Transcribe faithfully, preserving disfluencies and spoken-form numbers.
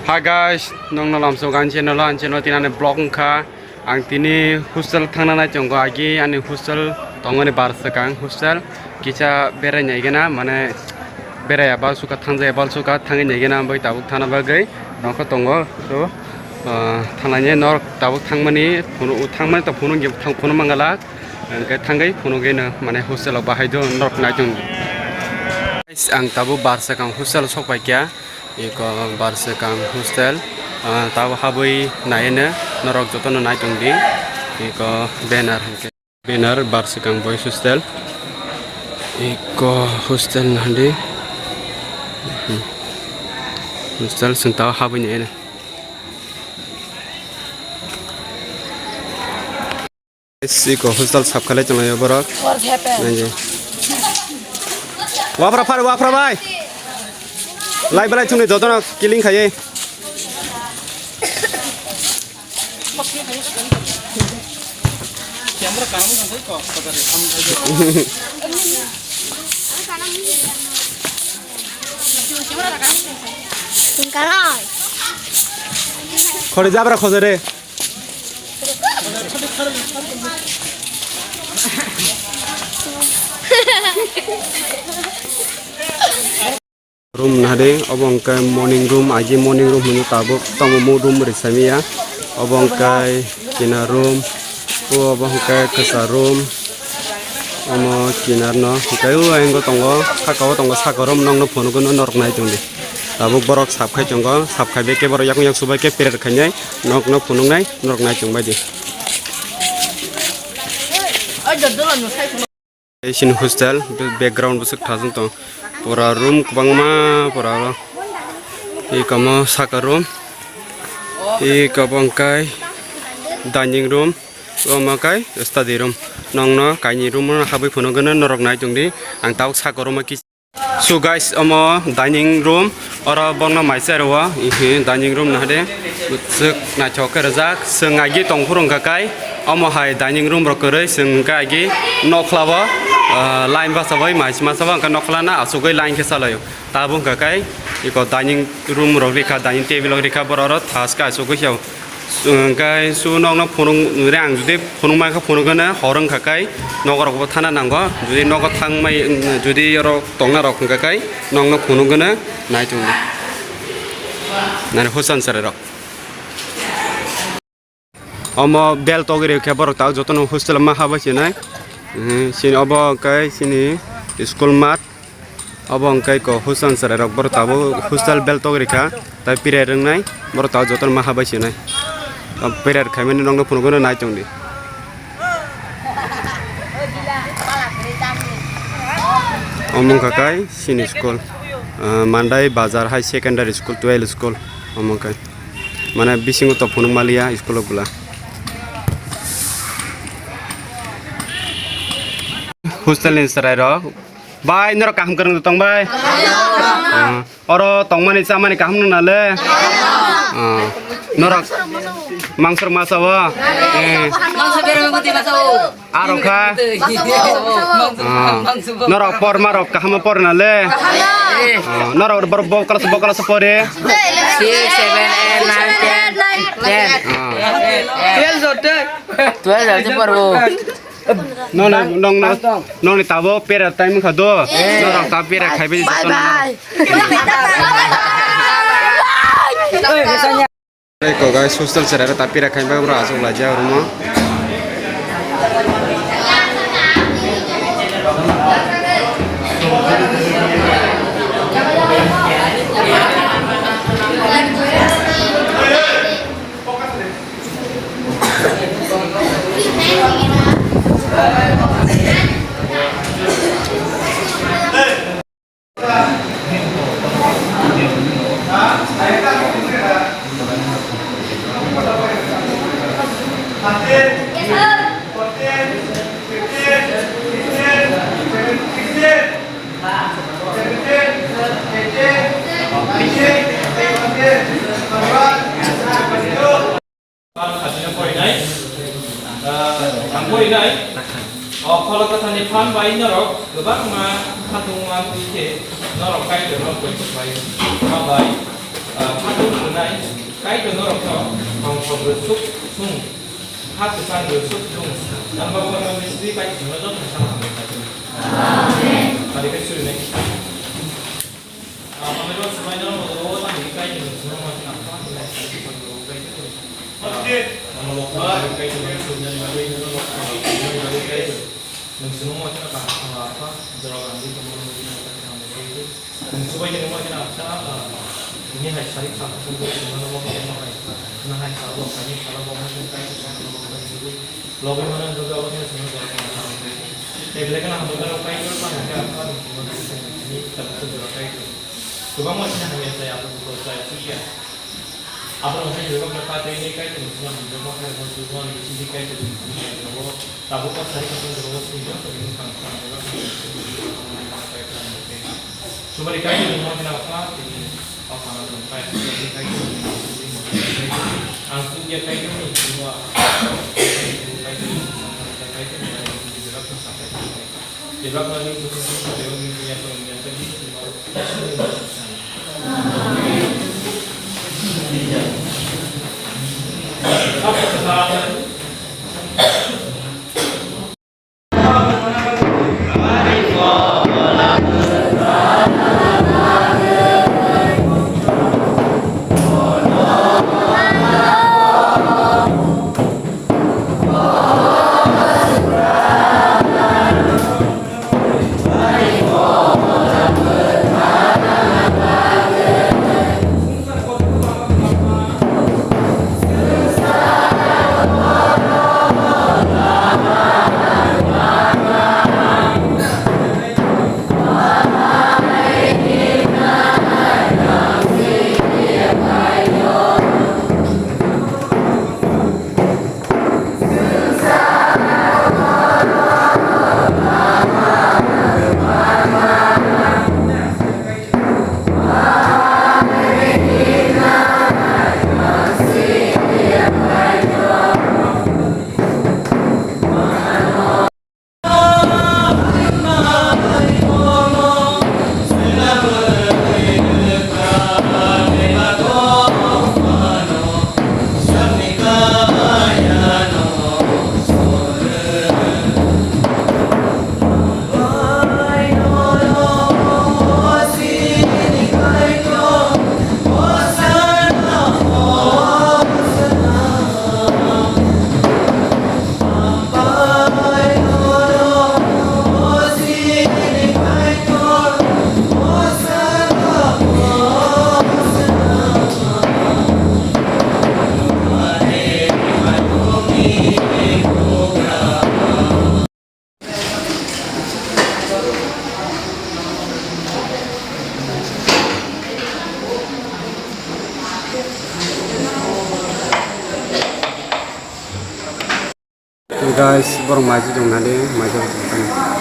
Hi guys, nongno lamsok ani channel o, ani channel o tini ani vlog wngkha. Ang tini hostel thangna nai tongo, agi ani hostel tongmani bar swkang hostel kisa berai naigena, mane berai abal suka thangjai abal suka thangwi naigena bai tabuk thana bagwi nokho tongo. So, ah, thanani norok tabuk thangmani phunu, thangmani to phunu phunu mangala. Hwnkhe thangwi phunugwi no, mane, hostel o bahai do norok naitung. Guys, ang tabuk bar swkang hostel o sok paikha. Iko bar swkang hostel, ah, tabuk habwi naiwi no norok jotono naitung di. Iko banner hwnkhe, banner bar swkang boys hostel. Iko hostel nahdi. Hmm. Hostel chwng tabuk habwi naiwi no. Siko hostel sap khalai tonglaio borok. Nai di. Wafra phar, wafra bai. Lai belai chumni jotono killing khaiwi. Khori jabra khojore. Room nahade, obo hwnkhe morning room, agi morning room hwnwi tabuk tamo mo room rwsamiya. Obo hwnkhe kina room, obo hwnkhe kwsa room. Omo kinar no hwnkhe o ayang tongo, saka o tongo, saka room nokno phunukgwi norok nai tongdi. Tabuk borok sap khai tongo, sap khai bai khe borok yakung yak subai khe pret khainai nokno phunuknai norok nai tongbai di. Sini hostel background bwswk thajak tong, pura room kwbangma pura aro. Iko mo saka room, iko bo hwnkhe dining room. Omo kai study room. Nokno kaini room o habwi phunukgwino norok nai tongdi. Ang tabuk saka room o kis-, so guys, omo dining room. Oro bokno mai chai rwo. Ihi dining room nahade. Bwswk naithok khe rwjak. Chwng agi tongphuru hwnkha kai. Omo hai dining room rok kwrwi chwng hwnkha agi nokhla o, ah, line basa bai mai sima sabo hwnkha nokhla na asugwi line khe salaio. Tabuk hwnkha kai iko dining room rok rikha, dining table rok rikha, borok oro thaska asugwi khe. Hwnkhe su nokno phunuk nuri ang jodi phunuk mankha phunuk hwno hor wngkha kai nogo rokbo thana nango, jodi nogo thangmai jodi oro tongna rok hwnkha kai nokno phunuk hwno nai tongo nani hostel chwrai rok. Omo bell togwi rikha borok tabuk jotono hostel ma habai sinai. Sini obo hwnkhe sini school mat. Obo hwnkhe ko hostel chwrai rok borok tabuk hostel bell togwi rikha, tai prayer wngnai borok tabuk jotono ma habai sinai. Prayer khaimani nokno phunukgwino nai tongdi. Omo wngkha kai sini school, ah, Mandai Bazar High Secondary School, twelve school omo wngkha. Mane bisingo to phunuk maliya school o bwla. Hostel ni chwrai rok. Bai, norok kaham kwrwng tong bai? Ah, oro tongmani chamani kaham nung na le? Ah, norok mangso rok masa o? Eh. Mangso bereng kuti masa o. Aro kha? Ah, norok por marok kaham por na le? Ah, norok bor bo class bo class pore? Six, seven, eight, nine, ten. Ten. Ah. Twelve jor te. Twelve jor te por bo. No, no, no, no, no, ni tabo pera time kha do. Eh. No, rok ta pera khai bi. Bye bye. Ko guys, hostel sera ta pera khai ba bro asuk la ja rumo. Ang khajina porinai, ah, ang porinai. O kholo kwthani phan bai norok kwbangma khatungma twi khe norok Kaitorno poito khlai. Hambai. Kaitor norokno tongthok rwsuk sung, ha kwchang rwsuk sung, nang bagwi mani sri Kaitor joto thangsa hambai kha. Amen. Ari khe suri nai. Amero sumaino modo tani Kaitor sung ma kha. Kaitor sung ma kha. Nwng chwngno ma kheno kaham kha, Apha, jorao rang di tongma rok no bini hai khe hambai khe di. Nwng chubai tongma kheno Apha, ah, bini hai sarik sal kosong khe chwngno bo khe ma hai, khwna hai sal bo, khaini sal bo, ma khe kai khe sal bo, ma khe di. Logwi mano wngkha khe abo kheno chwngno jorao tongma khe hambai khe di. Tei belai kheno hambai mano kai khe ma hai khe Apha, nwng chwngno khe sal khe ni tabuk khe jorao kai khe. Kwbangma kheno hamya chaya, abo bukhuk chaya, chukya. Abo rok hai jora khe pha tei nai Kaitor ni sima hamjak ma khe bo chuba ni bising di Kaitor ni simi hamjak o tabuk o sari kosong jora o simi joto ni bwkhang bwkhang jora khe simi hamjak o Kaitor ni simi. Chubari Kaitor ni mo kheno Apha tini o phano nwng Kaitor ni Kaitor ni simi hamjak o Kaitor. Ang chukya Kaitor ni simi o Kaitor ni simi hamjak o Kaitor ni simi jora khe sa Kaitor ni Kaitor. Guys, borok maising tong nadi, maising tong.